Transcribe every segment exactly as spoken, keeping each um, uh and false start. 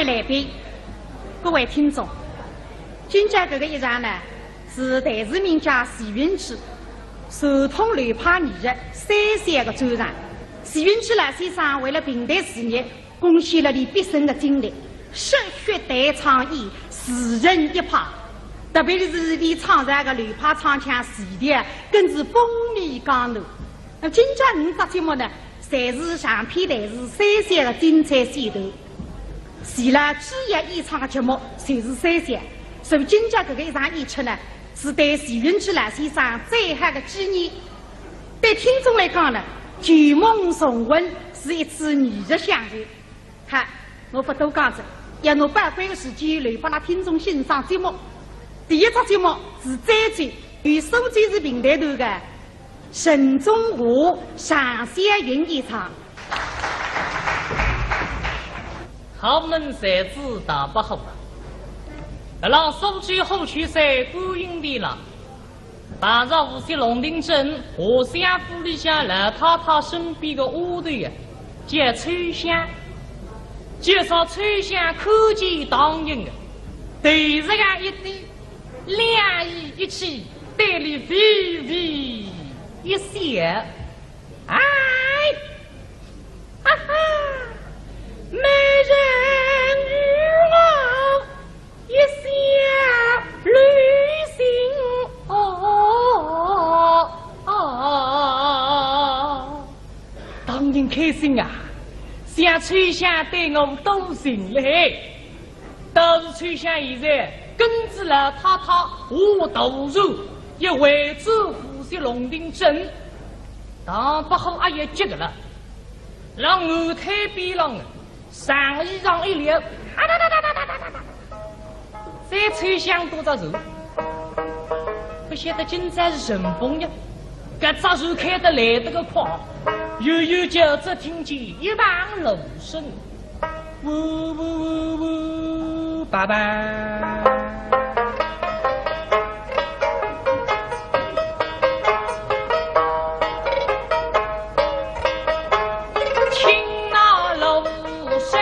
来宾，各位听众，今朝搿个一场呢，是弹词名家徐云曲传统流派艺术三弦个专场。徐云曲老先生为了评弹事业，贡献了伊毕生个精力，说学弹唱演，自成一派。特别是伊创造个流派唱腔序列，更是风靡江南。那今朝五只节目呢， 侪是长篇弹词三弦个精彩选段。除了主要演唱个节目，侪是三弦。所以今朝搿个一场演出呢，是对徐云曲老先生最好个纪念。对听众来讲呢，旧梦重温是一次艺术享受。好，我勿多讲哉，要拿宝贵个时间留拨㑚听众欣赏节目。第一只节目是《追忆》，由苏州市评弹团个 陈忠华、常小云演唱。好门才子大伯虎啊！辣浪苏州虎丘山观音殿浪，碰着无锡龙庭镇华相府里向老太太身边个丫头啊，叫秋香。介绍秋香看见唐寅啊，头实梗一低，两眼一起，对伊微微 一笑。哎，哈哈，美人与我一笑旅行。哦，哦，哦。唐寅开心啊，想秋香对我多情嘞。 倒是秋香现在跟仔老太太下大船，要回转无锡龙庭镇。大伯虎阿要急个了，辣岸滩边浪，长衣裳一撩，啊哒哒哒哒哒哒哒哒，再秋香多只船。勿晓得今朝是顺风呀，搿只船开得来得个快，远远叫只听见一旁芦 声，呜呜呜呜，爸爸。听那芦声，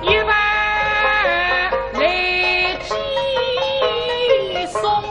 一旁来接送。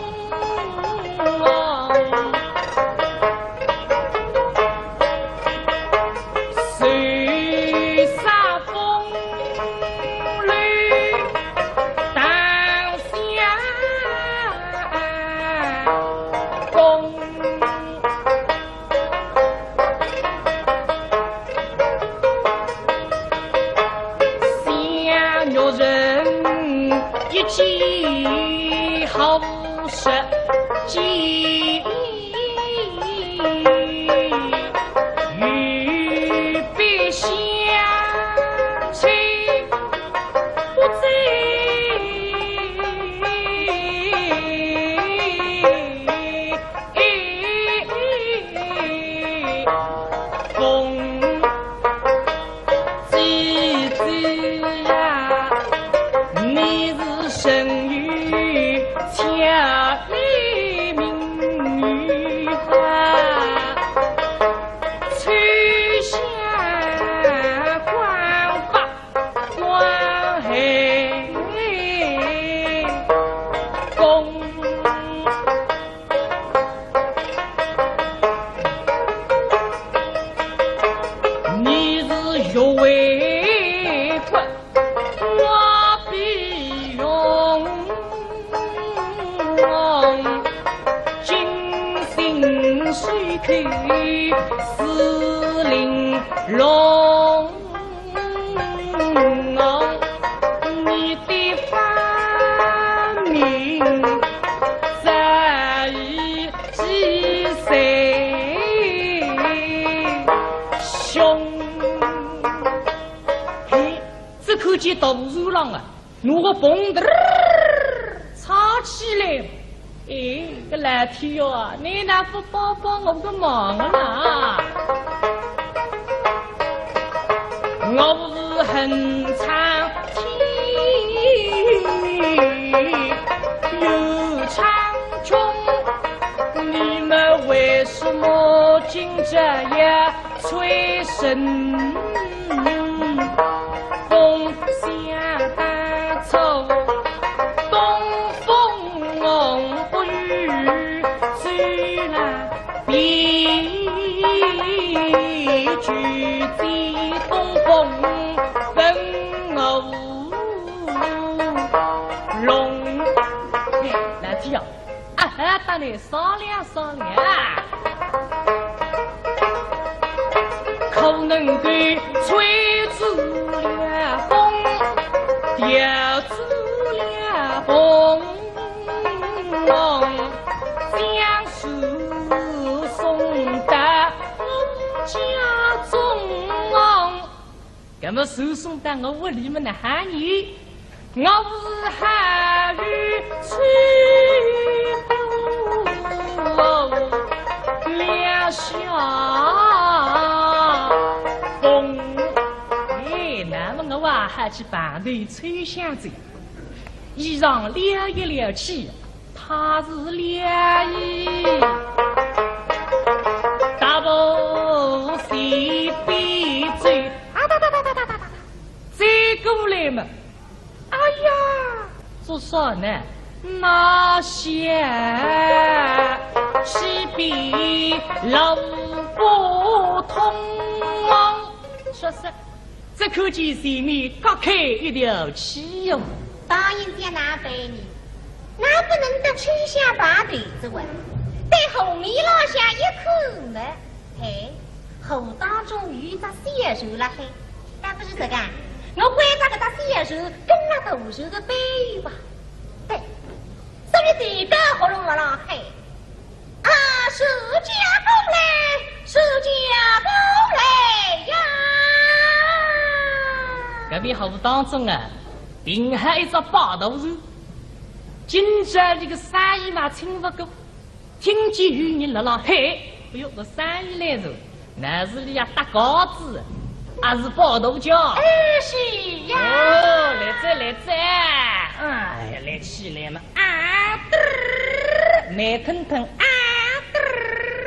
只看见大船浪啊，拿个篷子儿撑起来。哎，个老天爷啊，倷哪勿帮帮我个忙啊？我是恨苍天，又苍穹，你们为什么竟这样吹神风，想当初，东风不与谁来比，举起东风问我龙。哎，来听啊。 啊，搭你商量商量啊。可能够吹住了风，调住了风，将手送到我家中。 搿么手送到我屋里么哪哼呢？我是还有吹不了下风。哎，那么我啊，还去旁头吹响子，衣裳撩一撩起， 他是两意，大步西北走，啊哒哒哒哒哒哒哒，走过来嘛，哎呀，做啥呢？那些西北路不通啊，说是 只看见前面隔开一条气哟。当然叫哪办呢？那不能得吹响旁头子哇，对河面浪向一看嘛，嘿，河当中有一只小船了嘿，但不是这个，我关照搿只小船跟了大船的背吧。对，所以这个喉咙往浪喊。 啊，自家过来，自家过来呀！搿边河当中啊，停好一只摆渡船，今朝这个生意嘛请勿过，听见有人辣辣喊，哎哟，搿生意来哉。 乃是里呀搭稿子，还是摆渡桥？哎，是呀。哦，来哉来哉，哎，来起来嘛，啊，嘚儿，慢腾腾，啊，嘚儿。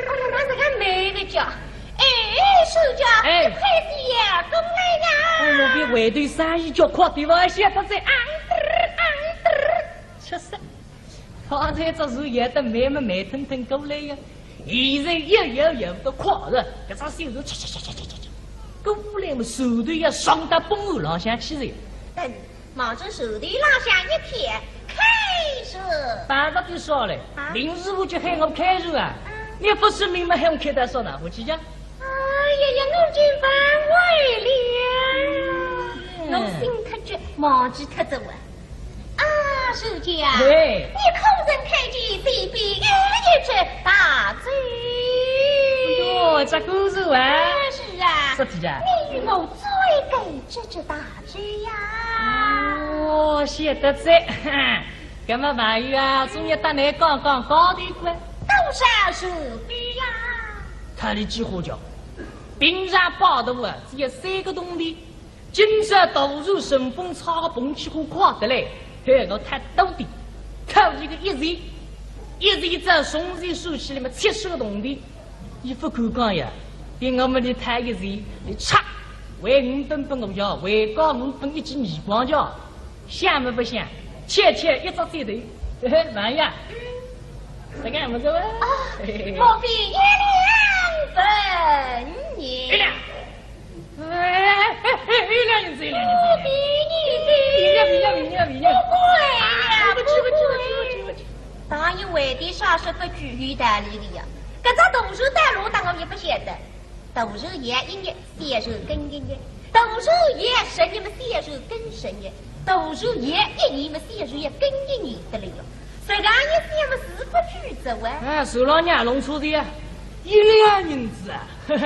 哦，那这个慢个叫，哎，是叫，哎，快些呀，过来呀。哦，我比外头生意叫快点哇，晓得哉，啊，嘚儿，啊，嘚儿。确实。 方才只是摇得慢么慢腾腾过来呀，现在摇摇摇得快了，搿只小船唰唰唰唰唰唰，过来么，船头要撞到崩岸浪向去哉。等，望准船头浪向一开，开船。办法就少了，啊？林师傅就喊我开船啊，嗯。你不是明明喊我开到啥呢？我去讲。 哎呀呀，我就忘怀了，嗯。我心太急，忘记脱哉哇。啊，船家，喂。你可曾看见西边有一只大舟？哎哟，这个是哇。哎，是啊。是的呀。你与我追赶这只大 是呀。哦，晓得哉。搿么朋友啊，总要搭倷讲讲价钿个。多少日币呀？他的几化价，平常摆渡啊，只要三个铜钿，今朝大船顺风差个碰起火快得来，嘿，我太多的，讨一个一钱，一钱只要从前算起来么七十个铜钿。 伊勿敢讲呀，比我们的太一些，你差，还五本本我要，还高五本一记耳光叫，想么不想，切切一只指头，嘿嘿，慢呀，这个么子哇？啊，嘿嘿嘿。莫非一两银子呢？一两。 哎，哎，哎，一两银子，一两银子，一两银子。便宜点。便宜，便宜，便宜，便宜。不贵呀，啊，不贵，不贵，不贵，不贵。不贵。大人为的啥说不贵有道理的呀？搿只大船到哪搭我也不晓得。大船摇一日，小船跟一日；大船摇十日么，小船跟十日；大船摇一年么，小船也跟一年得了哟。实梗一想么，是不贵着哇。哎，船浪向弄错的呀，一两银子啊，呵呵。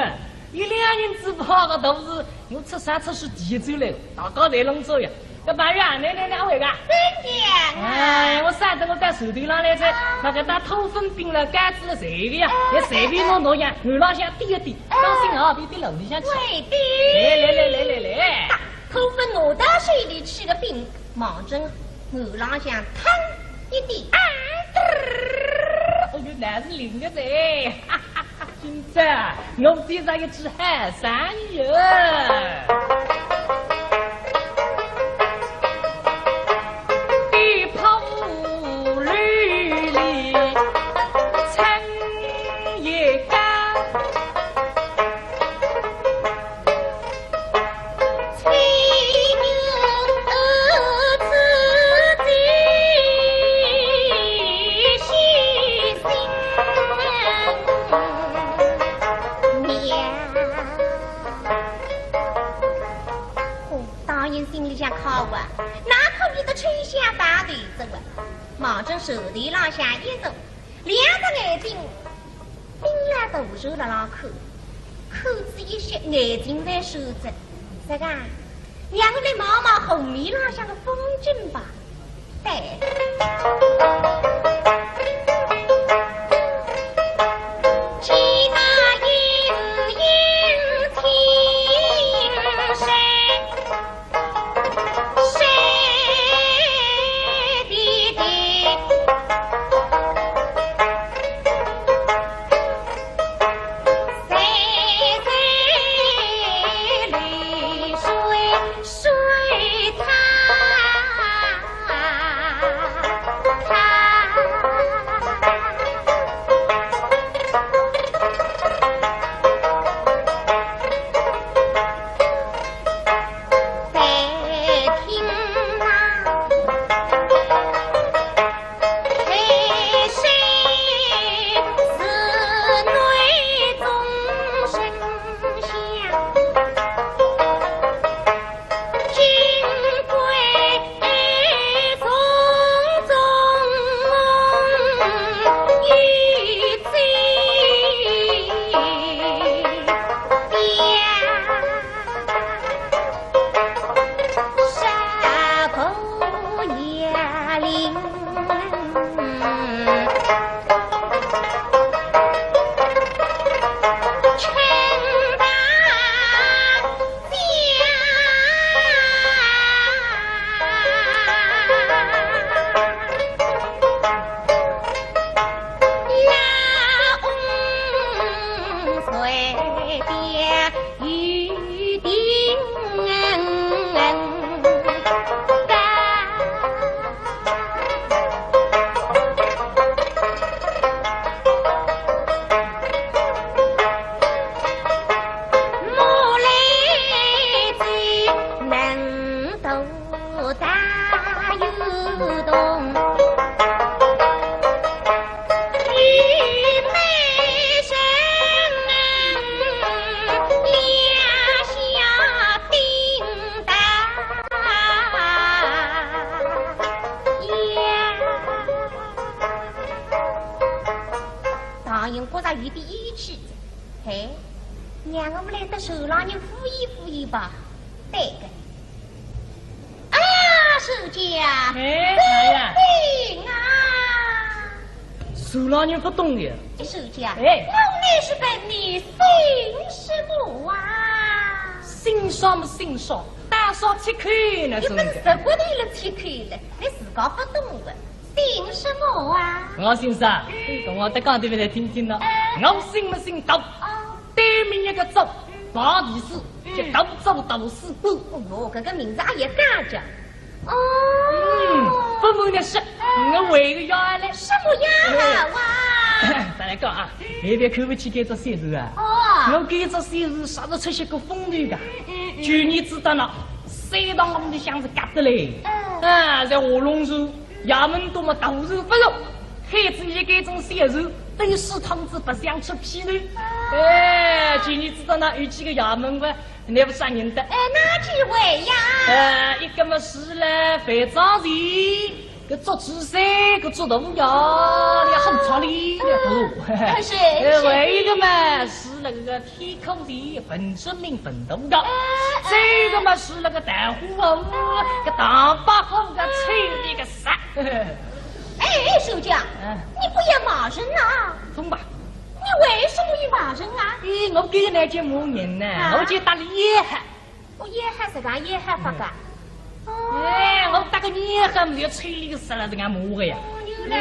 一两银子跑个大船，我出山出水第一走来，大家侪弄走呀。搿朋友啊，来来来，哪位个？新娘啊。哎，我晓得我到船头浪来哉，啊。那个搭土粉饼了、糕子了，侪个呀，哎，也随便侬拿呀，岸浪向点一点，哎。当心啊，别跌落里向去。会的。来来来来来来。土粉拿到手里吃个饼，望准岸浪向腾一点。啊，嘚儿。哦哟，那是灵个哉。哈哈哈。今朝我接着一桩好生意哦。一泡绿里春也高。 哦，大人心里向开心啊，哪可以得春香打头子啊？望准袖头浪向一坐，两只眼睛盯牢大船辣浪看，看仔一歇，眼睛才收着。这个啊，让我来望望河面浪向的风景吧。对。 唐寅觉着有点厌气，嘿，让我们来搭船浪人敷衍敷衍吧。对个。哎呀，船家，哎，啥呀？救命啊！船浪人不懂的。船家，哎。我乃是问你姓什么啊？姓啥么姓啥，单说七口呢，你不是说过的了七口了，你自家不懂的。 姓什么啊？我姓啥？嗯。我再讲一遍来听听咯。哎。我姓么姓杜，哦。对面一个祖，旁第四，嗯。叫杜祖杜四官。哦哟，搿个名字也有讲究。哦。嗯，不瞒你说，哎。我还有个丫头嘞。什么丫头啊？哎。再来讲啊，你别看不起搿只小船啊。哦。我搿只小船啥是出些个风头个。嗯，嗯，嗯。去年子到那，山塘我们的乡子夹得嘞。嗯。啊，在下龙船 衙门多么大事不是，害仔一个种小事，等于是趟子白相出纰漏。哎，今日子到那有几个衙门官，那不啥人的。哎，哪几位呀？哎，一个么是了范章前，个捉猪山，个捉大爷，你很出力的都。哎，是，哎，是。还有一个嘛是那个 天空里本真命本头的，哎，哎。这个嘛是那个大虎啊，哎。个大白虎个吹那个啥。哎，船家，哎。你不要骂人啊！怎么？你为什么要骂人啊？哎，我跟你来讲骂人呢，啊？我觉得厉害。我厉害是吧？厉害不噶？嗯。哦。哎，我大个厉害，没有吹那个啥了，人家骂我个呀。哦，原来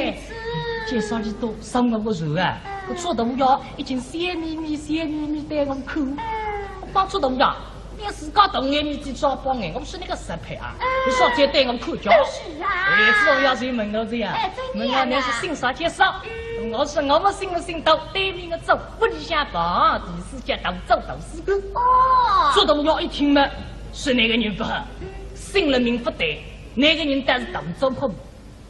如此。哎，介绍你多，上我个船啊。哎。搿只大爷已经笑眯眯、笑眯眯对我看。我讲只大爷，侬自家大眼面子，只好帮眼，我说侬个失配啊，侬少再对我看叫。是啊。哎，只大爷就问我这样，哎，真的呀。问我侬是姓啥叫啥？我说我勿姓，我姓杜，对面个杜，屋里向旁，第四节大，杜杜四个。哦。只大爷一听嘛，是哪个人勿好，姓了名勿对，哪个人但是大做可恶。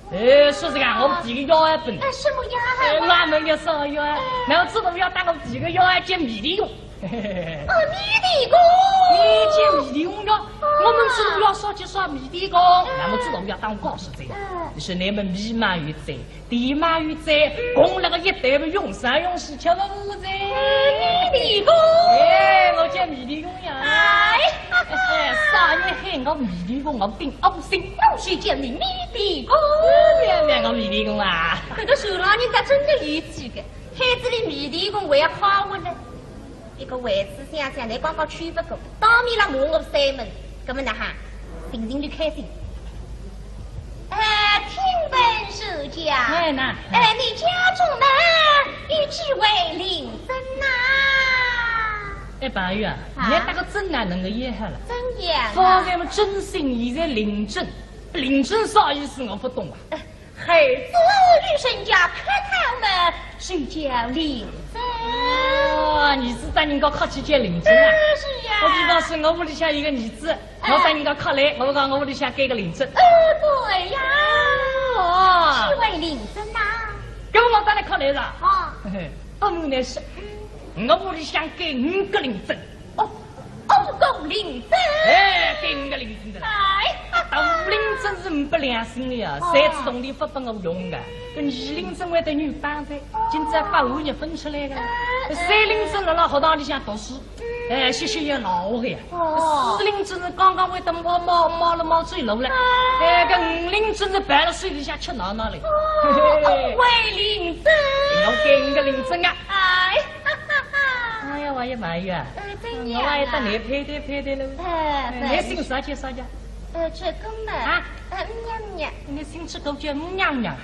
哎，说实话，我提个要还本。哎，什么呀？哎，拉门个啥呀？那么只大爷当我提个要还见迷离公。哦，迷离公。你见迷离公呀？我们只大爷说起说迷离公，那么只大爷当我是这样。嗯。是你们迷嘛有罪，地嘛有罪，共那个一代不用三用四，吃不无罪。迷离公。哎，我见迷离公呀。哎。 哎，啥人喊我迷离公，我顶恶心。我是叫你迷离公。别别，我迷离公啊。搿个船浪人家真个有趣个，喊仔俚迷离公为好我呢。一个位子想想，侬刚刚去勿过，当面浪骂我三门，搿么哪哈？心情就开心。哎，听闻是讲，哎，那哎，你家中呢，有几位令尊呐？ 哎，宝玉啊，啊？你搭个尊哪能个也好了？尊呀。方才么尊姓，现在令尊，令尊啥意思我不懂啊。孩子与人家客套么，就叫令尊。哦，儿子搭人家客气叫令尊啊？啊，是呀。我比方说，我屋里向有个儿子，哎。我搭人家客来，我讲我屋里向该个令尊。呃，对呀。哦。几位令尊呐？搿么我搭侬客来了。哦。嘿嘿，不瞒侬说，我屋里向该五个令尊。 哦，五个令尊。哎，该五个令尊的啦。哎，大令尊是呒不良心的呀，哦。三子铜钿不拨我用的，搿二令尊会得女帮的，今朝八五月分出来的。哎，哎。三令尊辣辣学堂里向读书，哎，学习也老的呀。哦。四令尊是刚刚会得冒冒冒了冒出头来，哎。哎，搿五令尊是抱了手里向吃奶奶嘞。哦，嘿嘿。五位令尊。我该五个令尊啊。哎。 哎呀，我也没有啊。呃，怎样啊？我还搭你配对配对了。哎，哎，你姓啥叫啥叫？呃，这个嘛，啊？呃，娘娘。你姓这个叫娘娘啊？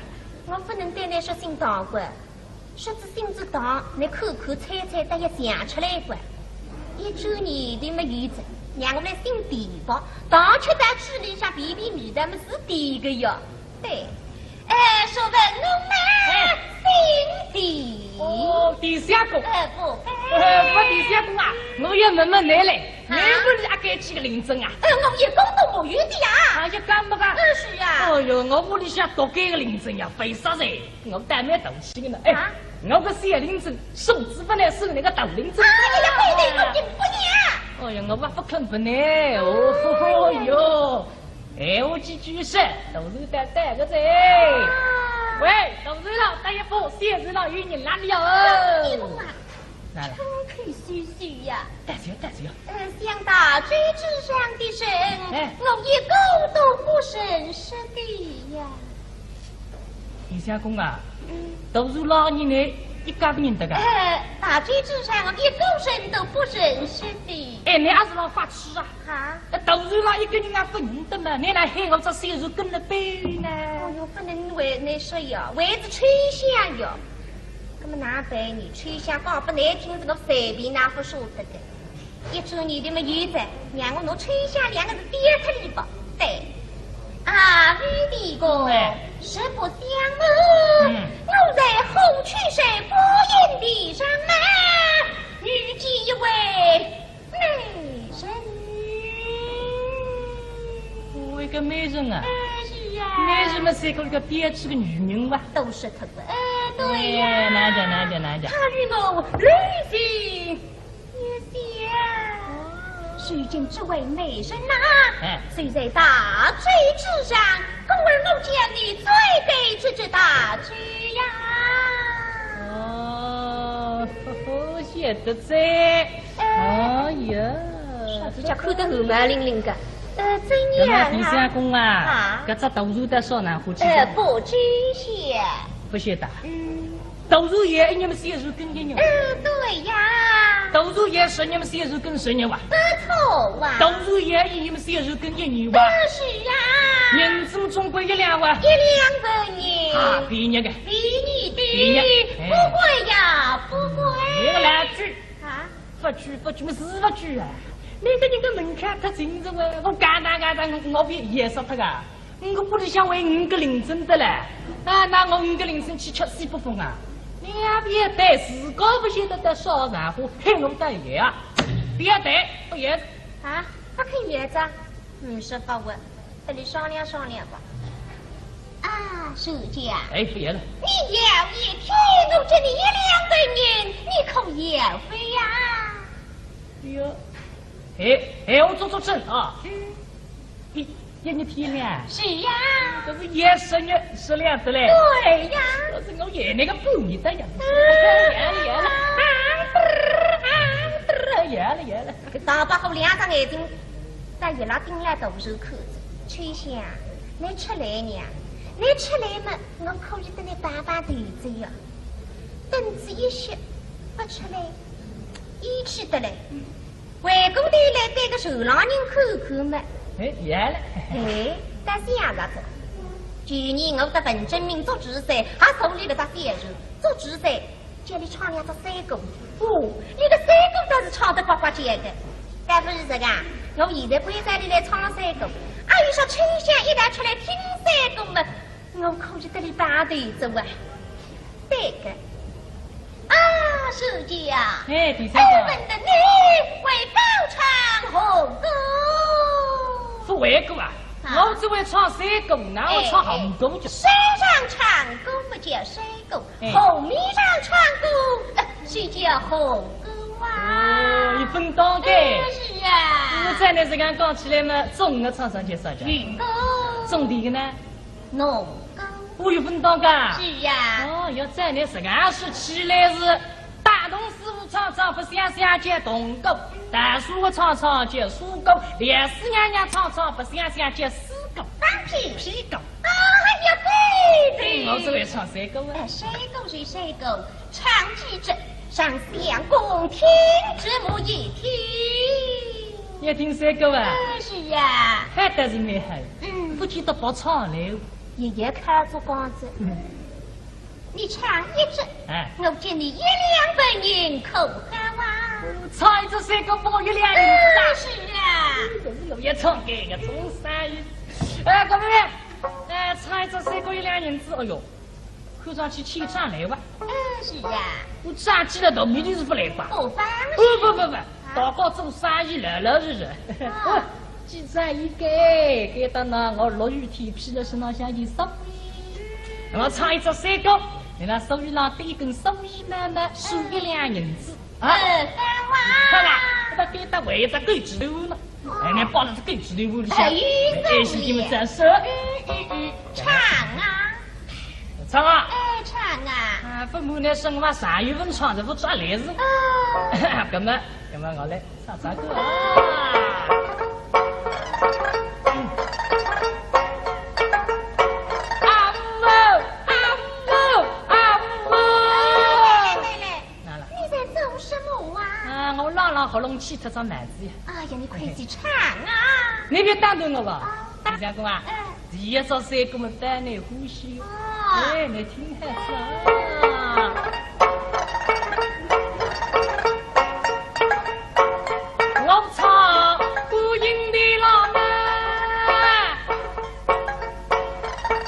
我不能对你说姓唐官，说是姓字唐，你口口猜猜，但也想出来过。一九年的没有子，让我们姓田吧，唐吃到嘴里向便便味道么是甜个哟。 对。哎，说问侬呢，哎。姓田。哦，田相公。哎，不敢。哎，不田相公啊，我要问问你嘞，啊？你屋里阿该几个令尊啊？哎，我一个都没有的呀。啊，一个没个？嗯，是呀。哎哟，我屋里向多该个令尊呀，为啥子？我倒蛮大气的呢。哎，啊？我个小令尊，送子不来送那个大令尊。哎呀，对对，我就不要。哎呀，我不肯不呢，哦哟。 哎，我几句说，大船带带个子。啊。喂，大船浪，带一把，小船浪有人来了哦。哎，你们啊，来了。张口嘘嘘呀。带谁，带谁呀？呃，想大船之上的人，哎。我一个都不认识的呀。田相公啊，嗯。大船浪人呢，一个不认得个。哎，大船之上，我一个人都不认识的。哎，你还是老发痴啊？ 啊？哎，大船浪一个人也不认得嘛，你哪喊我只小船跟了背呢？哦哟，不能为难说呀，为仔秋香呀。那么哪办呢？秋香讲不难听，是我随便哪不舍得的。一转念头么有哉，让我拿秋香两个字点出来吧。对。啊，迷离公，哎。实不相瞒，嗯。我在虎丘山观音殿上呢，遇见一位 美人。我一个美人啊？哎，是呀。美人嘛，是一个标致的女人哇。都是她个。哎，对呀。哎，哪讲，哪讲，哪讲？她与我如形于相。如今这位美人呐，哎。就在大水之上，故而我叫你追赶这只大船呀。哦，晓得哉。 哎呀，啥子叫看得汗毛凛凛个？呃，怎样啊？那么田相公啊，啊？搿只大船得少难下去？呃，不知晓。不晓得。嗯。大船也一日么小船跟一日。呃，对呀。大船也十日么小船跟十日哇。不错哇。大船也一日么小船跟一日哇。呃，是啊。人子么总归一两哇。一两白银。啊，便宜个。便宜的。便宜。哎。不贵呀，不贵。那个来句。啊？勿贵，勿贵，么是勿贵啊。那个人个门槛太轻着哇，我讲讲讲讲，我被噎死脱个。我屋里向还五个邻村的嘞。啊，那我五个邻村去吃西北风啊？你也别对，自家勿晓得得烧柴火，害我得噎啊。别对，勿噎。啊，勿肯噎着？嗯，是勿问。 跟你商量商量吧。啊，小姐。哎，不言了。你要一天我给你一两白银，你可要不要？哟，哎，哎，我做做证啊。嗯。一，一日天两。是呀。这是一十日十两的嘞。对呀。这是我爷那个半日的呀。嗯。也了，也了，也了，也了。大伯虎两只眼睛 但伊拉盯牢大手看着，秋香，你出来呀，你出来嘛，我可以搭你碰碰头子呀。等仔一歇，勿出来，厌气得嘞。回过头来对个船浪人看看嘛。哎，也了。哎，但是也辣着。去年我搭文振明捉猪噻，还手里搿只小船，捉猪噻。 叫你唱两只山歌。哦，你个山歌倒是唱得呱呱叫个。该不是这个啊，我现在关照你来唱山歌，阿有啥秋香一道出来听山歌嘛，我可以搭你碰头子哇。对个。啊，小姐啊，哎，第三个。哎，问得你会高唱红歌？勿会个啊，啊。我只会唱山歌，哪会唱红歌叫？哎，哎，山上唱歌勿叫山歌， 哎。河面上唱歌，呃，是叫红歌啊。哦，有分档个。哎，是啊。那照你这样讲起来嘛，中个唱上去啥叫？红歌。中第一个呢？农歌。哦，有分档个。是啊。哦，要照你这样说起来是，大同师傅唱唱勿像像叫农歌，大师傅唱唱叫山歌，梁四娘娘唱唱勿像像叫诗歌。放屁。屁歌。 哎呀，对的。我只会唱山歌啊。哎，山歌是山歌，唱几句，让相公听这么一听。要听山歌啊？哎，是呀。还倒是蛮好。嗯。不见得白唱嘞。爷爷看着光着。嗯。你唱一句，哎。我给你一两白银，可好啊？唱一句山歌，拨我一两银子啊？哎，是啊。可是我也唱搿个中山一，哎，各位， 哎，唱一只山歌一两银子，哎哟，看上去欠账来哇。哎，是呀。我账记了大面头是勿来吧？不放心。不不不不，啊。大家做生意老老实实。啊。哦，记账一个，该搭呢，我落雨天披了身浪向件蓑衣。我唱一只山歌，你那蓑衣浪戴一根蓑衣帽呢，收一两银子。 啊，哎，干嘛？看吧，搿搭该搭还有只狗指头呢。哎，你抱着只狗指头屋里向，哎，哎，是你们在说。嗯，嗯，嗯，唱啊。唱啊。哎，唱啊。啊，不瞒你说，我三月份唱这副抓来是。哦。搿么，搿么我来唱唱歌啊。嗯。啊呜哦，啊呜哦，啊呜哦。来来来， 哪了？你在做什么啊？啊，我朗朗喉咙气脱只帽子呀。哎呀，你快去唱啊！你别打断我吧。啊。你讲过啊？嗯。第一只山歌么，当然欢喜。哦。哎，你听好仔啊。我唱观音的郎啊。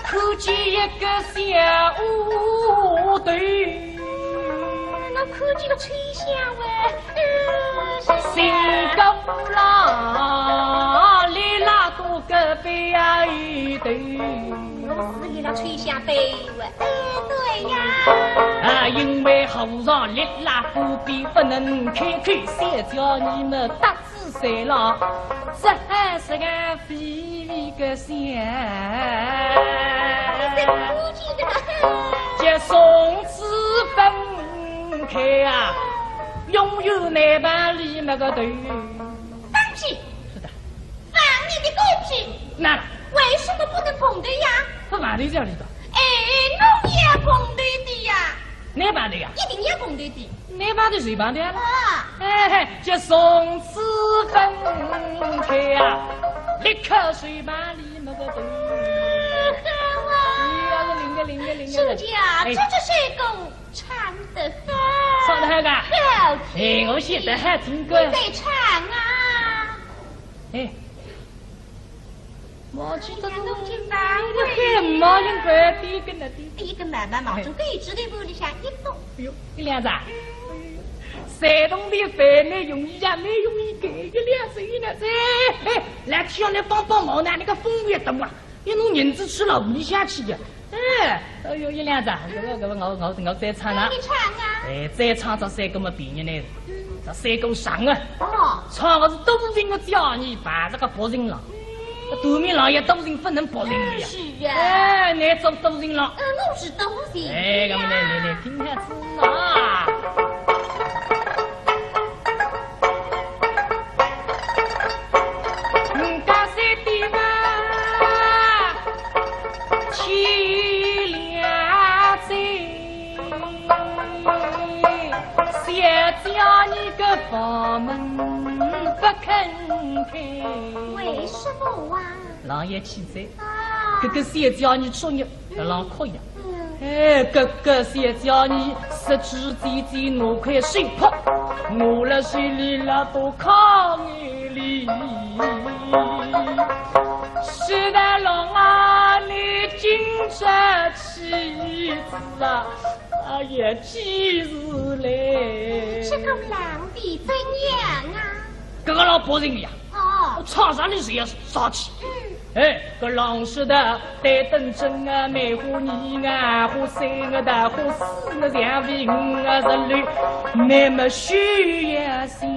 看见一个小丫头。我看见个秋香喂，嗯，是新个郎，伊拉多个背后头。我是伊拉秋香背喂，哎，对呀。啊，因为和尚立拉河边不能开口，小姐你们搭 仔山浪，这是个肥肥个香。你是不记得了？这从此分开啊，永远难把你那个头。放屁！是的。放你的狗屁！那为什么不能碰头呀？不碰头叫你的。哎，我也碰头的呀。你碰头呀？一定要碰头的。 你碰头谁碰头啊？啊。哎，这从此分开啊，立刻谁把你那个头。灵个灵个。小姐啊，哎，这只山歌唱得好。唱得好啊？好听。哎，我现在还听过。你再唱啊。哎。毛巾都弄进来，你看毛巾快点跟那点。一个慢慢毛巾，哎，可以直接往里向一放。哎呦，一两子啊。山东的饭呢，容易呀，没容易给一两子一两子。哎，哎，来，叫你帮帮忙呢，那个风也懂啊。 一弄银子吃了屋里向去的。哎，哎呦，一两子，搿个搿个我我我再唱了。你唱啊。哎，再唱这山歌么别人呢，嗯，这山歌长啊。哦。唱的是都城的叫你，把这个北京了。嗯。这都城老爷都城不能北京的呀。嗯，是啊。哎，你做都城了。嗯，我是都城的呀。哎，那么来来来，听下子啊。 为什么啊？老爷气哉。 啊。搿个小姐你昨日辣浪哭呀。嗯。哎，搿个小姐你失之姐姐拿块手帕，我辣水里辣多揩眼泪。是的，龙啊，你今朝气死啊！哎呀，气死嘞！这个狼的怎样啊？搿个老百姓呀， 哦。唱啥你谁也生气。嗯。哎，搿浪说的，对等正啊，梅花二啊，花三啊，大花四啊，祥尾五啊，十六，那么休要想。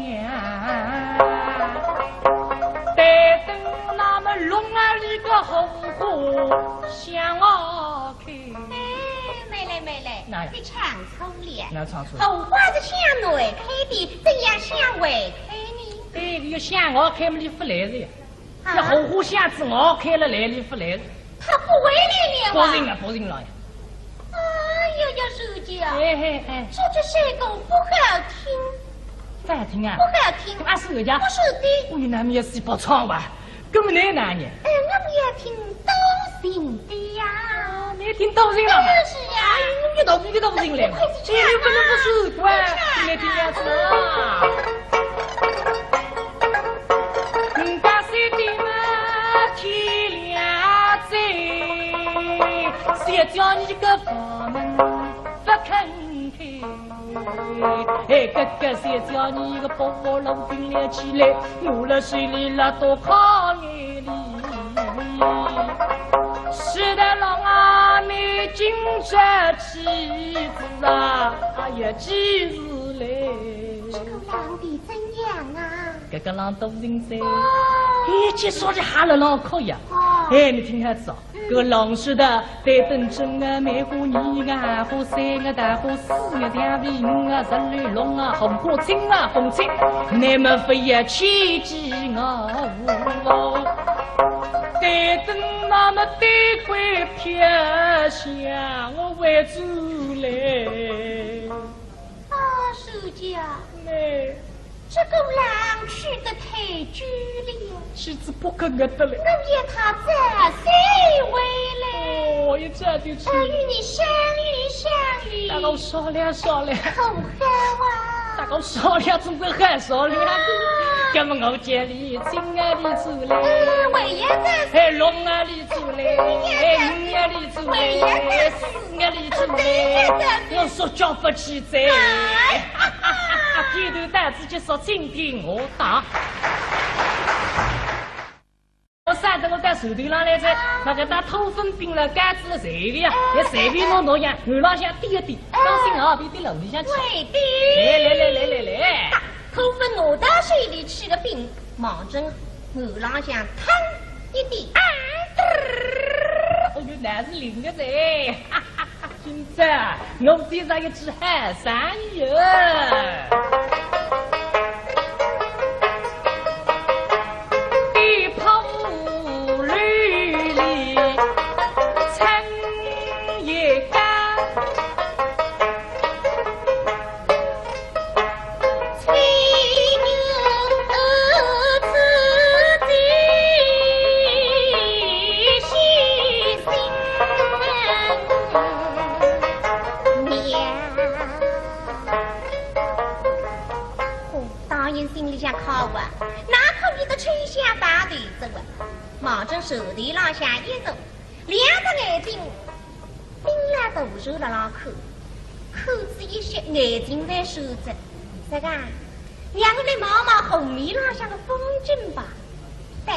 对等那么龙啊，里个红花香哦。 哎，没嘞，没嘞，哪呀？你唱错了。哪唱错了？红花是向内开的，怎样向外开呢？哎，要向外开嘛，你勿来了呀。啊？要红花向仔外开了来，你勿来了。他不会来了啊？不行了，不行了呀。哎呀呀，小姐啊，哎，哎，哎。这只山歌不好听。勿好听啊？不好听。啊，是的呀。不是的。我与男人是不唱哇。 搿么侬哪能？哎，我们要听都城的呀。哦，侬听都城了嘛？哎，是呀。哎，侬越到越到都城来了。哎，侬不能不是，乖，侬听呀子啊。嗯，大山的嘛，天亮哉，谁叫你个房门不肯开？ 哎，哥哥，小姐你个伯父老兵了起来，我了心里了多可怜哩。是的，郎啊，你今朝气死啊，哎呀，气死嘞。这个狼的怎样啊？哥哥狼都人哉。哦。哎，结束了还了浪哭呀。哦。哎，你听下子哦。 搿浪说的，对等正啊，梅花二啊，花三啊，大花四啊，祥尾五啊，十六龙啊，红花青啊，红青，你们非要牵记我哦。对等那么对鬼飘香，我为主来。啊，小姐啊。哎。 这个狼去得太久了呀。去仔不肯个得了。我要他早些回来。哦，一早就去。我与你相依相依。大家商量商量。好好啊。大家商量总归好商量。啊。那么我叫你青啊你出来。哎，我也在。哎，龙啊你出来。哎，鱼啊你出来。我也在。 我说叫不起哉。哎。低头带子就说今天我打。我上次我到船头浪来哉，那个打土粉饼了、柑子了，随便呀，哎，也随便弄弄呀，楼浪向点一点，哎，当心啊，别跌楼里向去。对的。来来来来来来。土粉拿到手里吃个饼，望准楼浪向腾一点。啊，嘚儿。哦哟，那是灵个哉。 今朝我遇着一只好生意哦。一泡绿里撑一家。 吹牛儿子最喜新。望准船头浪向一坐，两只眼睛盯牢大船辣浪看，看仔一歇，眼睛才收着。这个，让我来望望河面浪向的风景吧。对。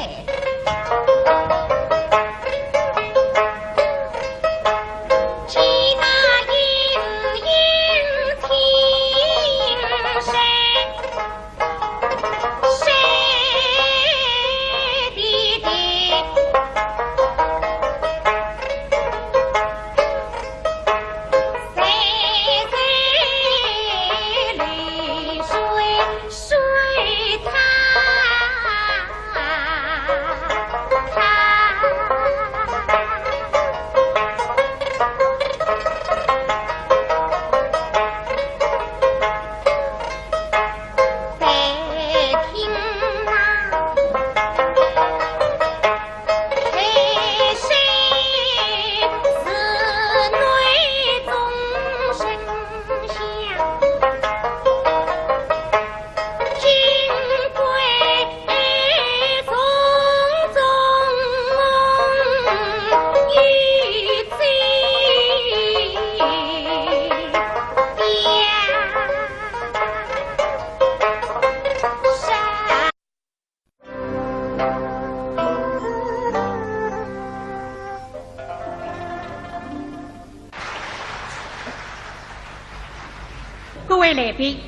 各位来宾，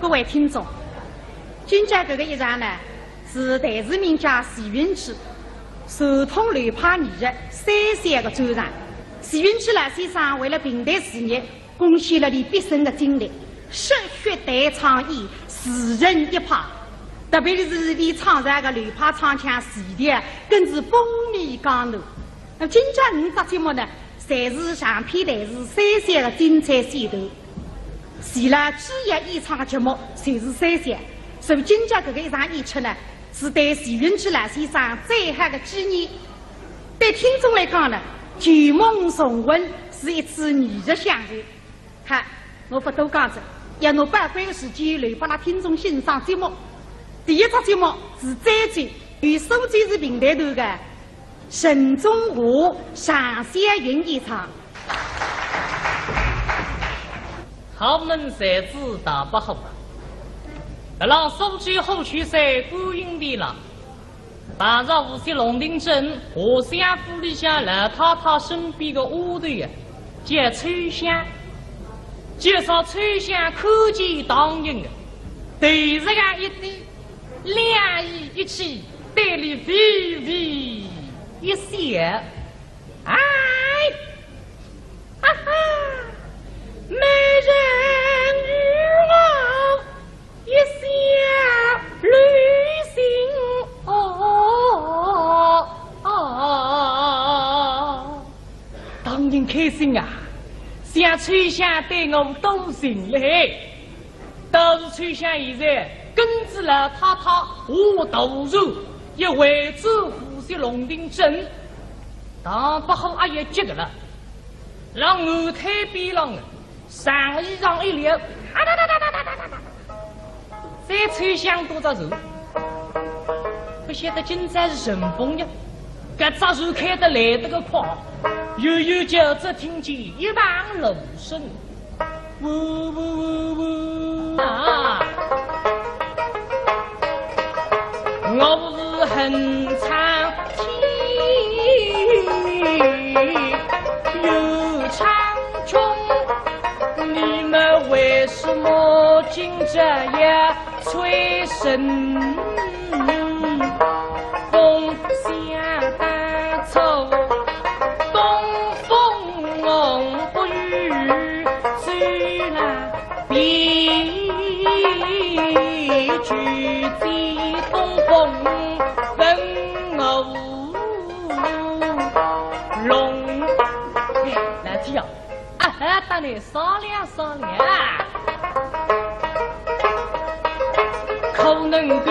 各位听众，今朝搿个一场呢，是弹词名家徐云曲传统流派艺术三线个专场。徐云曲老先生为了评弹事业， 贡献了俚毕生的精力，十学弹唱演，自成一派。特别是俚唱这个流派唱腔，实在更是风靡江南。那么今朝五只节目呢，侪是长篇弹词三线的精彩选段。除了主要演唱的节目，侪是三线。所以今朝搿个一场演出呢，是对徐云曲老先生最好的纪念。对听众来讲呢，旧梦重温是一次艺术享受。 好，我勿多讲哉，要拿宝贵的时间留拨㑚听众欣赏节目。第一只节目是最近由苏州市评弹团的沈宗华、常小云演唱。好门才子大伯虎啊！辣浪苏州虎丘山观音殿浪， 碰着无锡龙庭镇华相府里向老太太身边的丫头呀，叫秋香。介绍秋香看见唐寅啊，头实梗一低，两眼一起，对俚微微一笑。哎，哈哈，美人与我 一笑旅行。哦，哦，哦。唐寅开心啊，想秋香对我多情嘞。倒是秋香现在跟仔老太太下大船，要回转无锡龙庭镇。大伯虎阿要急个了，辣岸滩边浪啊， 长衣裳一撩，啊哒哒哒哒哒哒哒哒，再秋香多只船，勿晓得今朝是顺风呀，搿只船开得来得个快，远远就只听见一旁芦笙，呜呜呜呜啊！ 我是恨苍天又苍穹，你们为什么今朝要吹笙？风响当初东风红，不如吹浪 别去，借东风问我龙。哎，老弟啊，啊，搭倷商量商量啊。可能够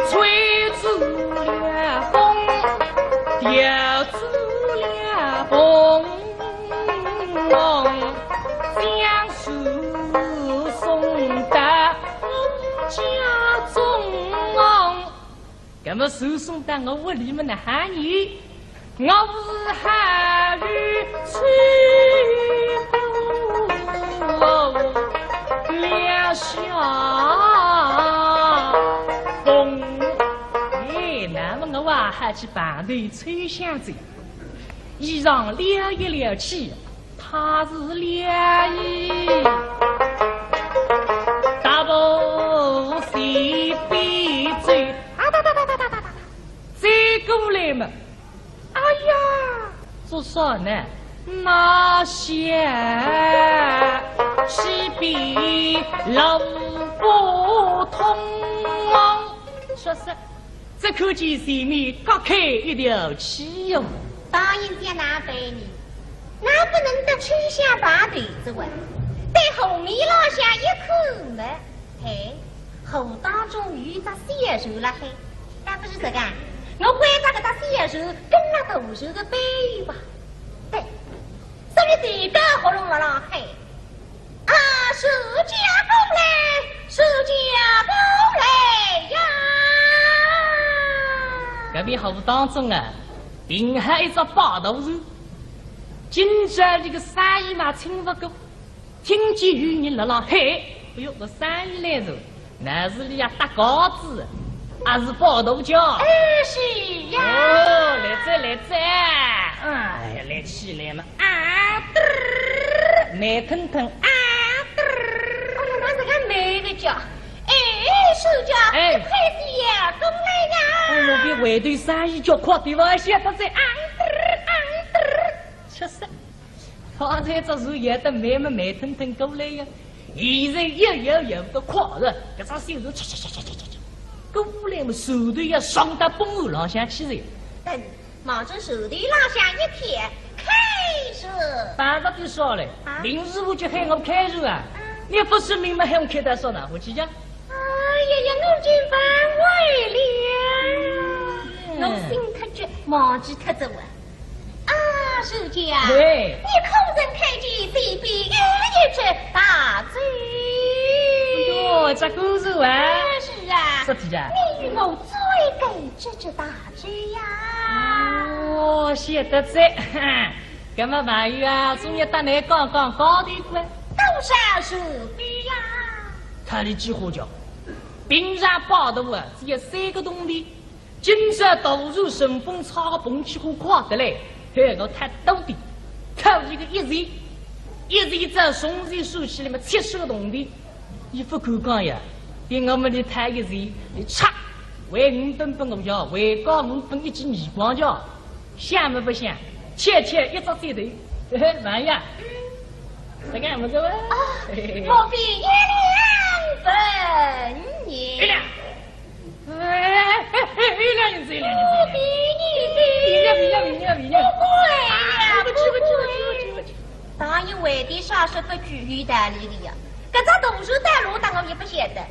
吹住了风，调住了风。 将书送到我家中。搿那么传送到我屋里面的喊你，我是喊你吹风两下风。哎，那么我啊，还去旁边吹响子，衣裳撩一撩起， 他是两意，大步西北走，啊哒哒哒哒哒哒哒哒，走过来嘛。哎呀，做啥呢？那些西北路不通啊。说是 只看见前面隔开一条气哟。当然叫哪办呢？那不能得吹响白头子哇。对河面浪向一看嘛，嘿，河当中有一只小船辣海，那不是这个啊？我关照搿只小船跟了大船的背吧。对，所以这个喉咙辣浪喊。 啊，船家过来，船家过来呀！搿边河当中啊，停好一只摆渡船，今朝这个生意嘛请勿过，听见有人辣浪喊，哎哟，搿生意来了。 那是里呀搭稿子，还是摆渡家？哎，是呀。哦，来哉，来哉。哎呀，来起来嘛。啊，嘚儿，慢腾腾。啊，嘚儿。哎呀，那是个慢个叫。哎，船家，哎。快些过来呀。哎，我比外头生意叫快点哇，晓得哉。啊，嘚儿，啊，嘚儿。确实。 刚才只船摇得慢么慢腾腾过来呀，现在摇摇摇得快了，搿只小船嚓嚓嚓嚓嚓嚓嚓，过来么船头要撞到板浪向去哉。等，望仔船头浪向一看，开船。办法就少了，啊？林师傅就喊我开船啊，嗯。你不说明么喊我开到啥呢？我去讲。哎呀呀，我真反胃了，嗯。我心太急，忘记脱哉哇。 啊，船家，对。你可曾看见西边有一只大舟？哟，这个是啊。哎，是啊。是的呀。你与我追赶这只大舟呀。哦，晓得哉。搿么朋友啊，总要搭倷讲讲讲的个。多少船费呀？他的几乎讲，平常摆渡啊，只要三个铜钿。 今朝大船顺风车个蓬起火快得来，海浪太多的，讨一个一钱，一钱只要从前算起来么七十个铜钿。伊勿敢讲呀，因为我们的讨一钱，伊差，还五本本个呀，还讲五本一记耳光呀，想么勿想，切切一只舌头，嘿嘿，慢呀，这个么子哇？啊，嘿嘿嘿。莫非一两本银？一两。 哎，哎，哎，一两银子，一两银子，一两银子。不给你的。不要，不要，不要，不要。不会呀，啊，不去，不去，不去，不去，不去。当然为的啥是不去，有道理的呀。搿只大船到哪搭我也不晓得。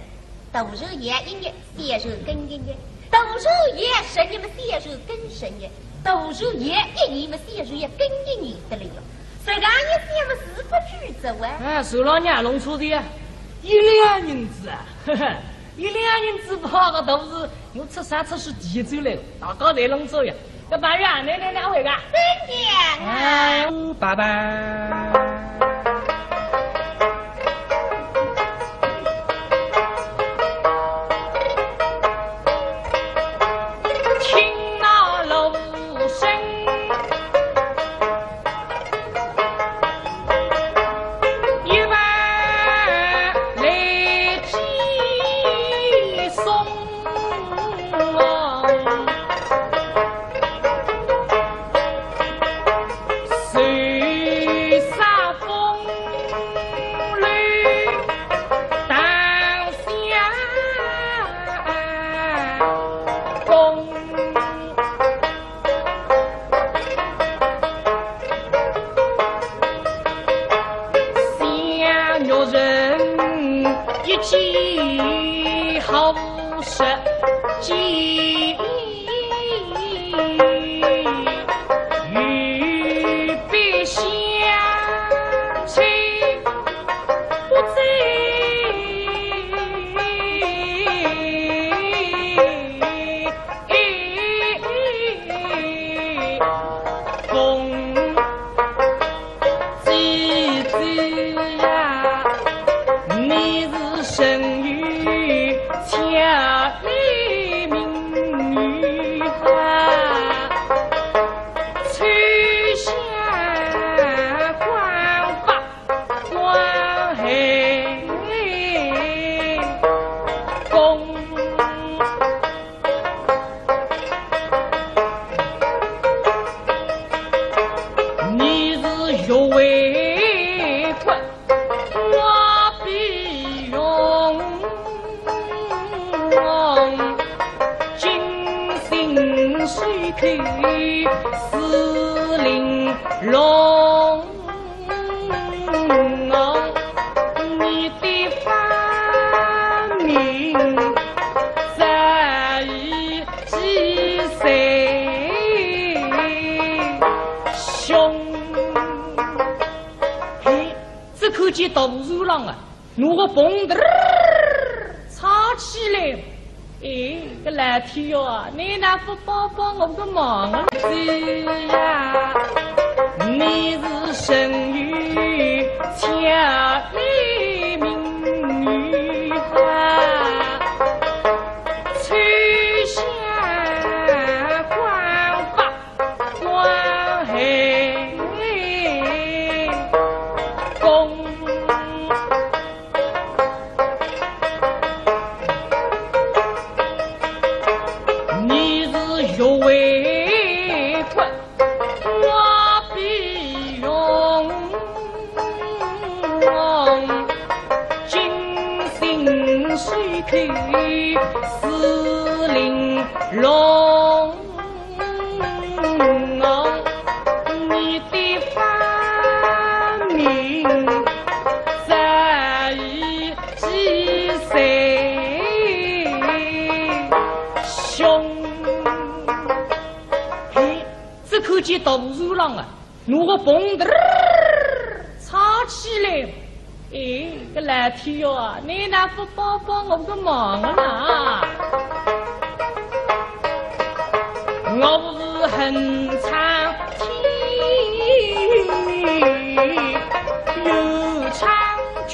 大船摇一摇，小船跟一摇。大船摇十年么，小船跟十年。大船摇一年么，小船也跟一年的了呀。实梗一想么，是不去则完。哎，船浪向弄错的呀，一两银子啊，呵呵。 一两银子跑个大船，我出山出水第一走来，大家侪弄走呀。搿朋友啊，来来来，哪位个？新娘啊。哎，拜拜。听那路声。 一般来寄送，谁上风姐姐呀，你是真有巧的命运啊，秋香光发光黑风。 你是学为官，我比用，金星水口司令龙。 你的芳名早已几岁雄。嘿，只看见大树浪啊，拿个风嘚儿插起来。 哎，个老天哟，你哪不帮帮我个忙啊？姐呀，你是真有巧的命运啊，秋香光发光黑风。 你是学为官，我比用，金星水口司令龙。 你的芳名早已几岁雄。嘿，只看见大树浪啊，拿个风嘚儿插起来。 哎，个老天哟，你哪不帮帮我个忙啊？我是恨苍天又苍穹，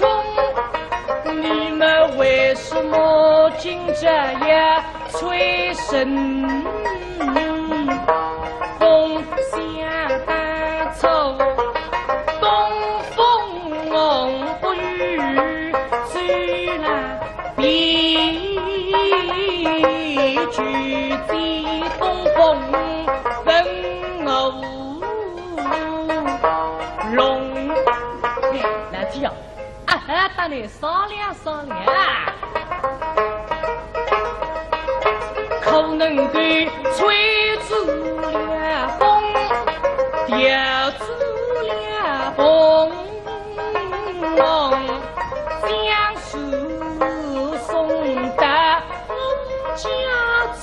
你们为什么今朝要 吹神风响当初，东风不与周郎比，举起东风问我龙。哎，老弟啊， 啊，搭你商量商量啊。可能够吹住了风，调住了风，将书送到我家中。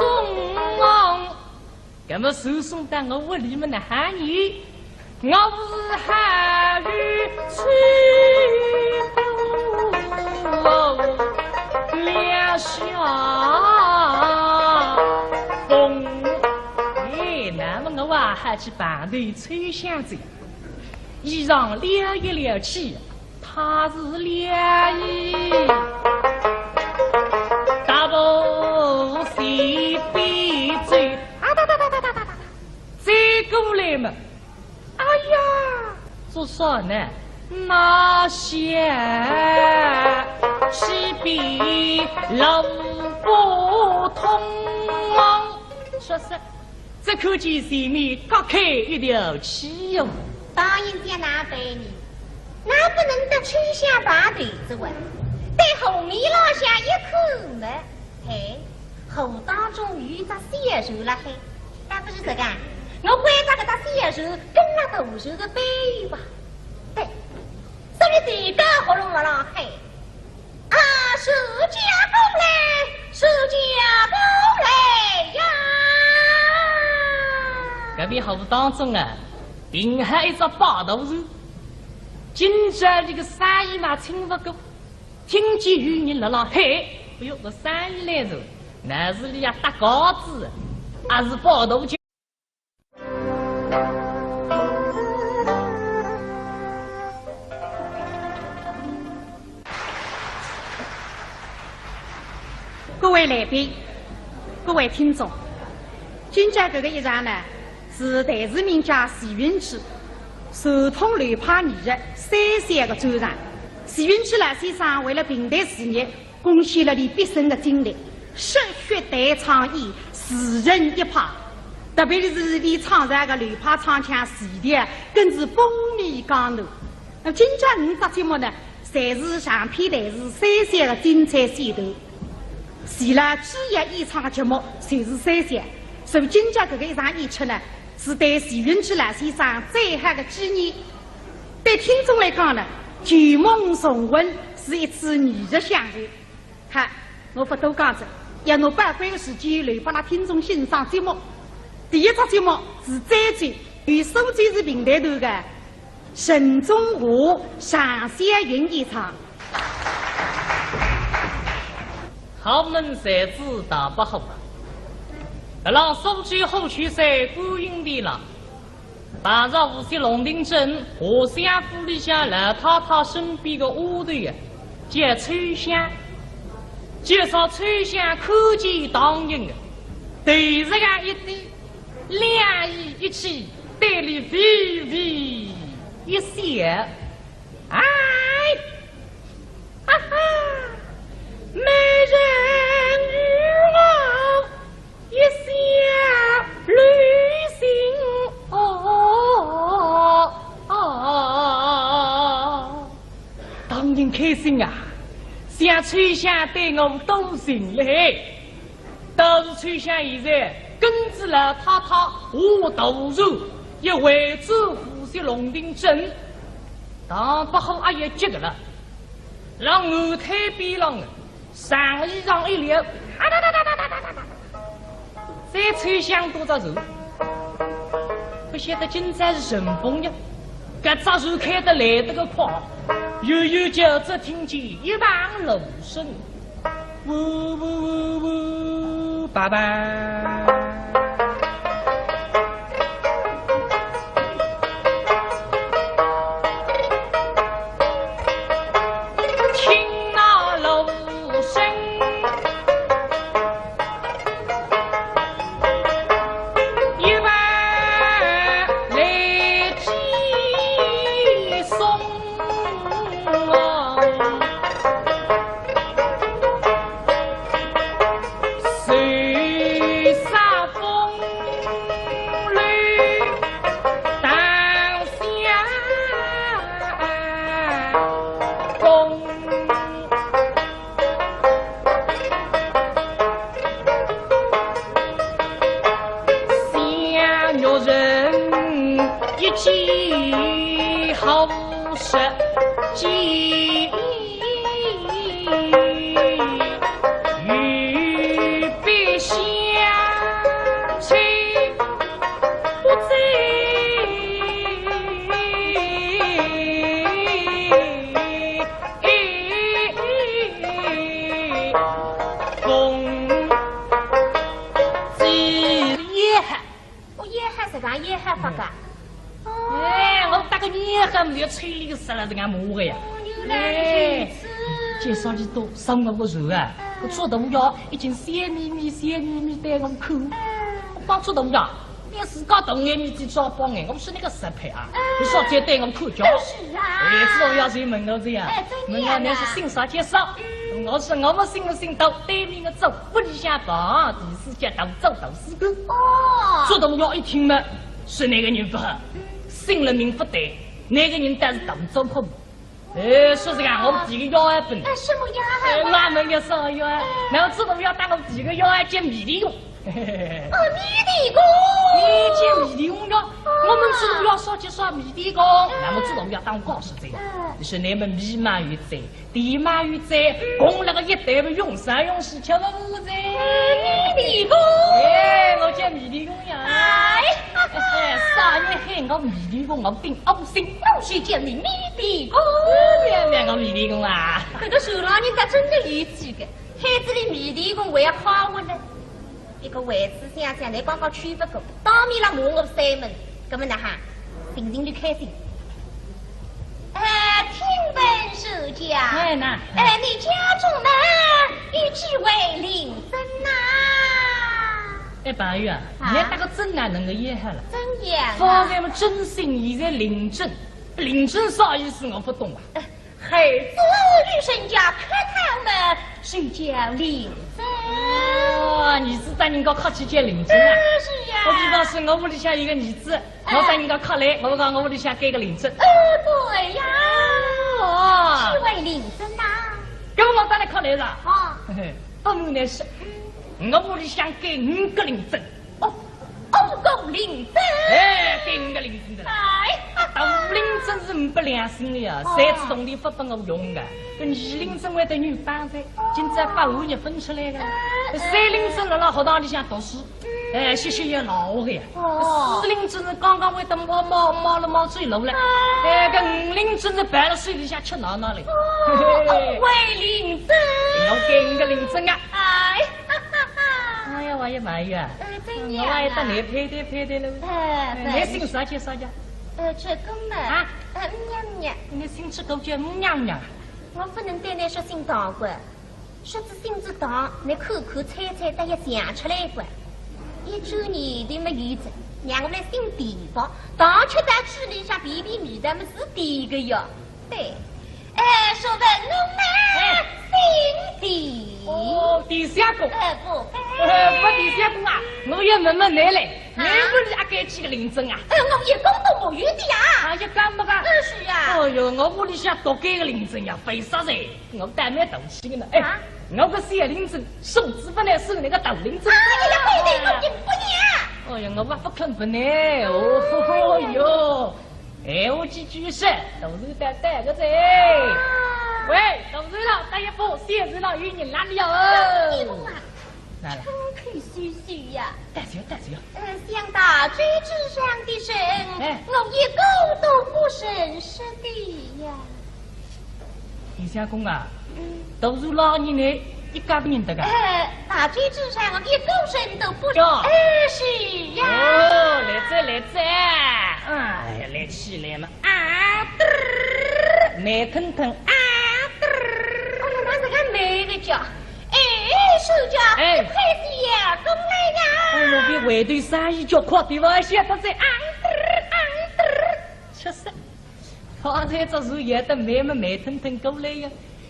搿么书送到我屋里么哪哈呢？我是好有吹不了下风。哎，那么我啊，还去碰头秋香姐，衣裳撩一撩起， 他是两意，大步随便走，啊哒哒哒哒哒哒哒，走过来嘛。哎呀，做啥呢？那些西边路不通，说是 只看见前面隔开一条气哟。当然叫哪办呢？哪不能搭秋香碰头哉哇？对河面浪向一看嘛，嘿，河当中有一只小船辣海，那不是这个啊？我关照搿只小船跟了大船的背吧。对，所以这个河浪浪海， 啊，自家过来，自家过来呀！搿面河当中啊，停好一只摆渡船，今朝搿个生意嘛，请勿过，听见有人辣辣喊，哎哟，搿生意来哉，乃是里啊搭架子，还是摆渡船。各位来宾，各位听众，今朝搿个一场呢，是弹词名家徐云曲传统流派艺术三线个专场。徐云曲老先生为了评弹事业， 贡献了俚毕生个精力，热血弹唱演，自成一派。特别是俚创造个流派唱腔系列啊，更是风靡江南。那今朝五只节目呢，侪是长篇弹词三线个精彩选段。除了主要演唱个节目，就是三线。所以今朝搿个一场演出呢，是对徐云曲老先生最好个纪念。对听众来讲呢，《旧梦重温》是一次艺术享受。 好，我勿多讲哉，要拿宝贵个时间留拨㑚听众欣赏节目。第一只节目是最最，由苏州市评弹团个沈宗华、尚小云演唱。豪门才子大伯虎啊，辣浪苏州虎丘山观音殿浪， 碰着无锡龙庭镇华相府里向老太太身边个丫头啊，叫秋香。介绍秋香看见唐寅啊，头实梗一低，两眼一起，对俚微微一笑。哎，哈哈，美人鱼啊！ 一笑旅行。哦，哦，哦，唐寅开心啊，想秋香对我多情嘞。倒是秋香现在跟仔老太太下大船，要回转无锡龙庭镇。大伯虎阿要急个了，辣岸滩边浪啊， 长衣裳一撩，啊哒哒哒哒哒哒哒哒，再秋香多只船，勿晓得今朝是顺风呀，搿只船开得来得个快，远远叫只听见一旁芦笙，呜呜呜呜，叭叭。 听那芦笙一旁来寄送。 我也喊，实梗也喊法个。哎，我搭个你喊，没有催你个啥了，这个么个呀。哎，介绍你多，上我个船啊，我做同学已经笑眯眯、笑眯眯对我看。我讲做同学，连自家同学面子装帮哎，我是那个失配啊，你少再对我看叫。是啊。哎，做同学就问我这样，哎，对你呀。问我你是姓啥介绍？我说我们姓不姓都，对面个走。 屋里向房，第四节大做大师个。哦。做同学一听嘛，是那个人不好，姓了名不对，那个人但是大做客。哎，说实话，我们几个要还不能。哎，什么呀？哎，那么也是要，那做同学当我几个要还见迷弟兄。哦，迷弟兄。你见迷弟兄呀？我们做同学少介绍迷弟兄，那么做同学当我告诉这个，嗯。就是那么迷嘛有罪。 地嘛有罪，供那个一代的永生永世吃不完的罪。迷弟兄。哎，我叫迷弟兄呀。哎，啥人喊我迷弟兄，我顶恶心，我是叫你迷弟兄。哎呀，我迷弟兄啊。搿个船浪人家真的有趣个，喊仔俚迷弟兄还要好我呢。一个位子想想，你刚刚去不过，当面了骂我三门，怎么了哈？心情里开心？哎，听闻是讲，哎，那，哎，你家中呢，有几位令尊呐？哎，宝玉啊，啊？你那个尊啊，能够也好了。尊也好。方才么尊姓，现在令尊，令尊啥意思我不懂啊。哎， 孩子与人家客套嘛，就叫令尊。哦，儿子搭人家客气叫令尊啊？哎，是呀。我比方说，我屋里向有个儿子，哎。我搭人家客来，我讲我屋里向该个令尊。哦，对呀。哦。几位令尊呐？搿么我搭倷客来了。哦。嘿嘿，不瞒倷说，我屋里向该五个令尊。 哦，五个令尊。哎，该五个令尊的啦。哎，大令尊是呒不良心的呀，哦。三只铜钿不拨我用的，搿二令尊还得女班噻，今朝八五日分出来的。哎，三令尊辣辣学堂里向读书，哎，歇歇也老的呀。哦。四令尊是刚刚会得冒冒冒了冒走路了，哎，搿五令尊是抱了手里向吃奶奶了。哦，嘿嘿。五位令尊。我该五个令尊啊。哎。 哎呀，我也满意啊。呃，真的啊。我也搭倷配对配对了。哎，哎，倷姓啥叫啥叫？呃，叫姑娘。啊？呃，娘娘。倷姓啥个叫娘娘？我不能对倷说姓唐个，说起姓字唐，倷口口猜猜，倒也想出来个。一转念头么有哉，让我来姓田吧，唐吃到嘴里向便便味道么是甜个哟。 对，哎，说问侬呢，哎。姓田。哦，田相公。哎，不。哎，不，田相公啊，我要问问倷嘞，啊？倷屋里阿该几个令尊啊？哎，我一共都没有的呀。啊，一共没个？哎，是呀。哎哟，我屋里向独该个令尊呀，为啥噻？我倒蛮淘气的呢。哎，啊？我个小令尊，送子不来送那个大令尊。哎呀，对对，我也不要。哎呀，我也不肯不呢。哦哟。 闲话几句说，大人带带个哉。啊。喂，大人了，带一把，小人了，有人来了哟。哎，你们啊，来了。张口闭口呀。带走，带走。呃，想大嘴之上的人，哎。我一个都不认识的呀。 田相公啊，嗯。都是老人呢，一家不认得个。哎，大嘴之上，我一个人都不认。哟。哎，是呀。哦，来哉，来哉。哎，来起来嘛。啊，嘚儿，慢腾腾，啊，嘚儿。哦，那这个慢个叫。哎，手脚，哎。快些呀，过来呀。哦，我比外头生意叫快点哇，晓得哉，啊，嘚儿，啊，嘚儿。确实。 方才只是摇得慢么慢腾腾过来呀，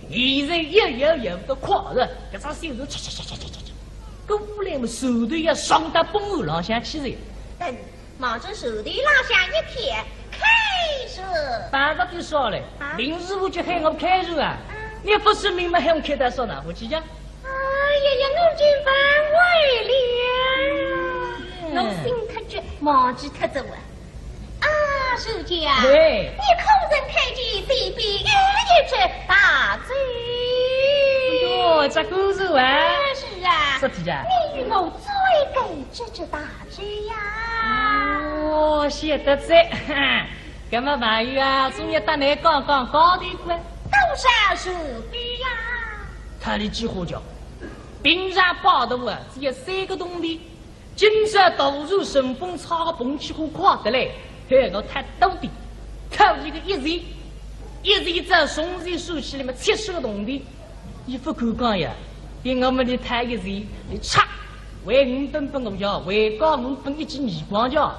现在一摇摇得快了，搿只手是嚓嚓嚓嚓嚓嚓嚓，过来么手头要撞到瓮浪向去了。嗯，望准手头浪向一贴，开始。办法就少了，啊？林师傅就喊我开始啊，嗯。你不是明明喊我开到啥呢？我去讲。哎呀呀，我真反胃了，嗯。我心太急，忘记脱哉哇。 啊，小姐啊，喂。你可曾看见西边有一只大猪？哎哟，这个是啊。哎，是啊。是的呀。你与我最该这只大猪呀。哦，晓得哉。哈，搿么朋友啊，总要搭倷讲讲讲的个。多少是的呀？他的几乎讲，平常摆渡啊，只要三个铜钿。 今朝大船顺风，差个碰起火快得来，害我太多的，讨一个一钱，一钱只从前算起来么七十个铜钿，伊不敢讲呀，比我们的讨一钱，你差，还五本拨我要，还高五本一记耳光叫，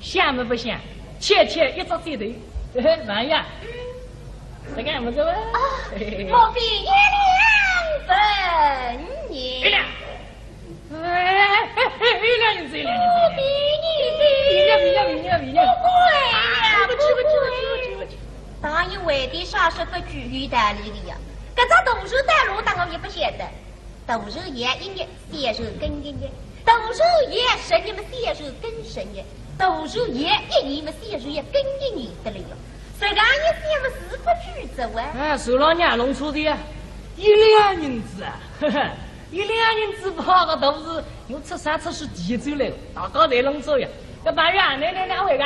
想么不想，切切一只指头，嘿嘿，慢呀，这个么子哇？啊，嘿嘿嘿。莫非一两银子？一两。 哎，哎，哎，哎，一两银子，一两银子，一两银子。不便宜的。便宜，便宜，便宜，便宜。不贵呀，啊，不贵，不贵，不贵，不贵。不贵。大人为的啥是不举有道理的呀？搿只大船带路当然也不晓得。大船摇一日，小船跟一日；大船摇十日么，小船跟十日；大船摇一年么，小船也跟一年得了哟。实梗一想么，是不举哉哇。哎，船浪娘弄错的呀，一两银子啊，呵呵。 一两银子跑个大船，我出山出水第一走来了，大家侪弄错呀。搿朋友啊，倷倷哪位个？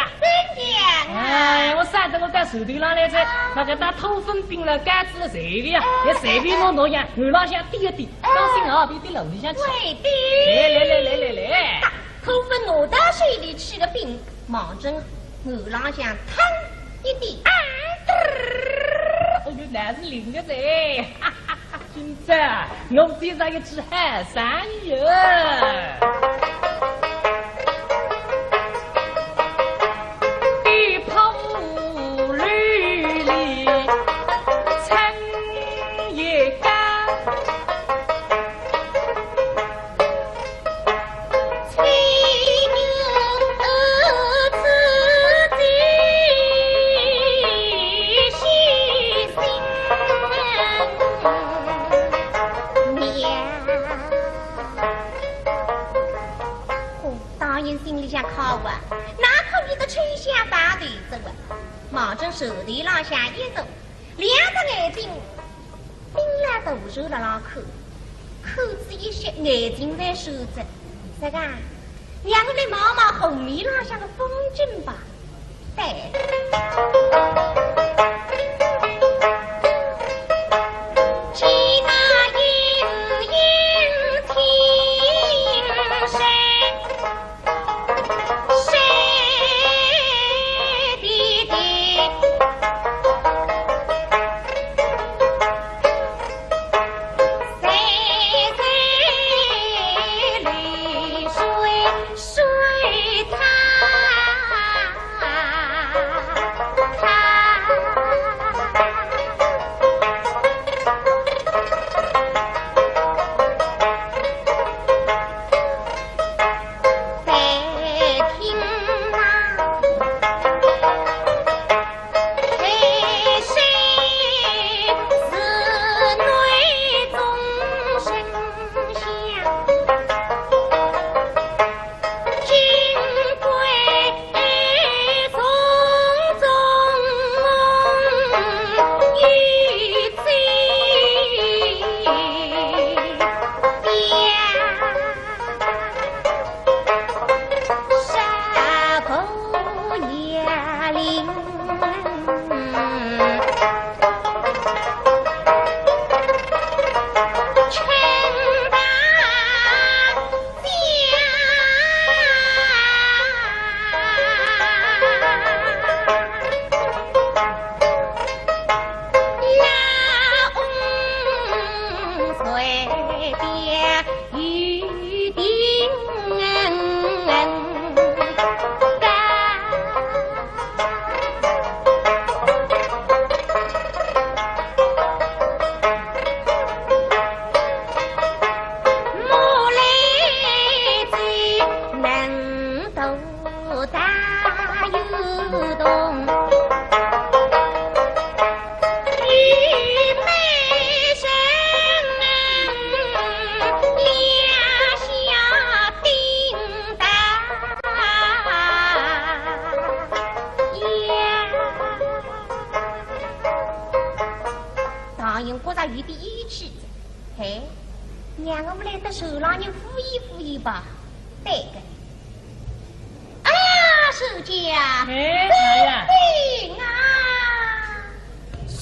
新疆啊。哎，我晓得，我到船头浪来哉，啊。那个拿土粉饼了、柑子了，随便呀，哎，也随便拿拿呀，哎。岸浪向点一点，哎。当心啊，别跌落里向去。会的。来来来来来来。土粉拿到手里去个饼，望准岸浪向腾一点。哎，嘚儿，哦哟，乃是灵个哉！哈哈哈，今朝我接着一只好生意哦。一泡绿里春一家。 哦，当然心里向开心啊，哪可比得春香大头子啊？望准船头浪向一坐，两只眼睛 盯牢大船辣浪看，看仔一歇，眼睛侪酸着。这个，让我来望望河面浪向的风景吧。对。 唐寅觉着有点厌气哉，嘿，让我们来搭船浪人敷衍敷衍吧。对个。哎呀，船姐啊，哎，哎呀。救命啊！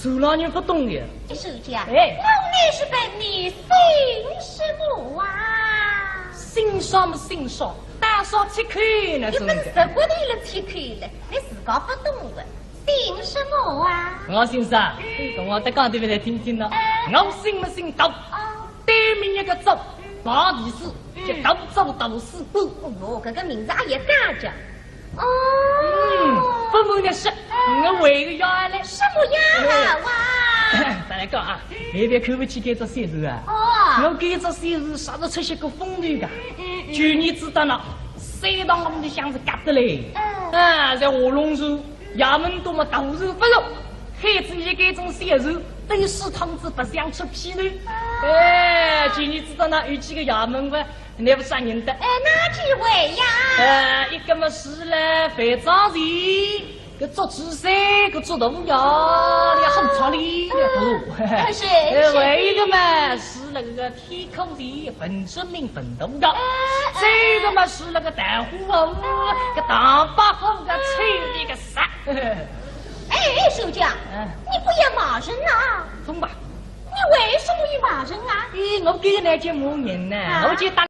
船浪人不懂的。哎，船姐啊，哎。我乃是问你姓什么啊？姓啥么姓啥，单说七口呢，你不是说过的了七口了，你自家不懂的。 姓什么啊？我姓啥？嗯。我再讲一遍来听听咯。哎。我姓么姓杜，哦。单名一个祖，嗯。旁第四，嗯。叫杜祖杜四官。哦哟，搿个名字也有讲究。哦。嗯，不瞒你说，哎。我还有个丫头嘞。什么丫头啊？哎，再来讲啊，嗯。你别看不起搿只小船啊。哦。我搿只小船啥辰光出现过风头个？嗯，嗯，嗯。去年子到那，山塘里向是夹得嘞。嗯。啊，在划龙船。 衙门多么大船勿落，害仔伲搿种小船，等于水桶子白相出纰漏。哎，今年子到那有几个衙门吧，乃勿啥人的。哎，哪几位呀？哎，一个么是了范章前，搿捉猪山，搿捉大爷，你很操哩，哦，是，哎，是。还有一个嘛是那个 天口前文征明文大爷，哎，哎。再一个嘛是那个唐伯虎，哎。搿唐伯虎个，哎。抽屉个啥？哎，船姐，嗯。你不要骂人呐。怎么？你为什么要骂人啊？哎，我搿个哪叫骂人呢？啊？我就打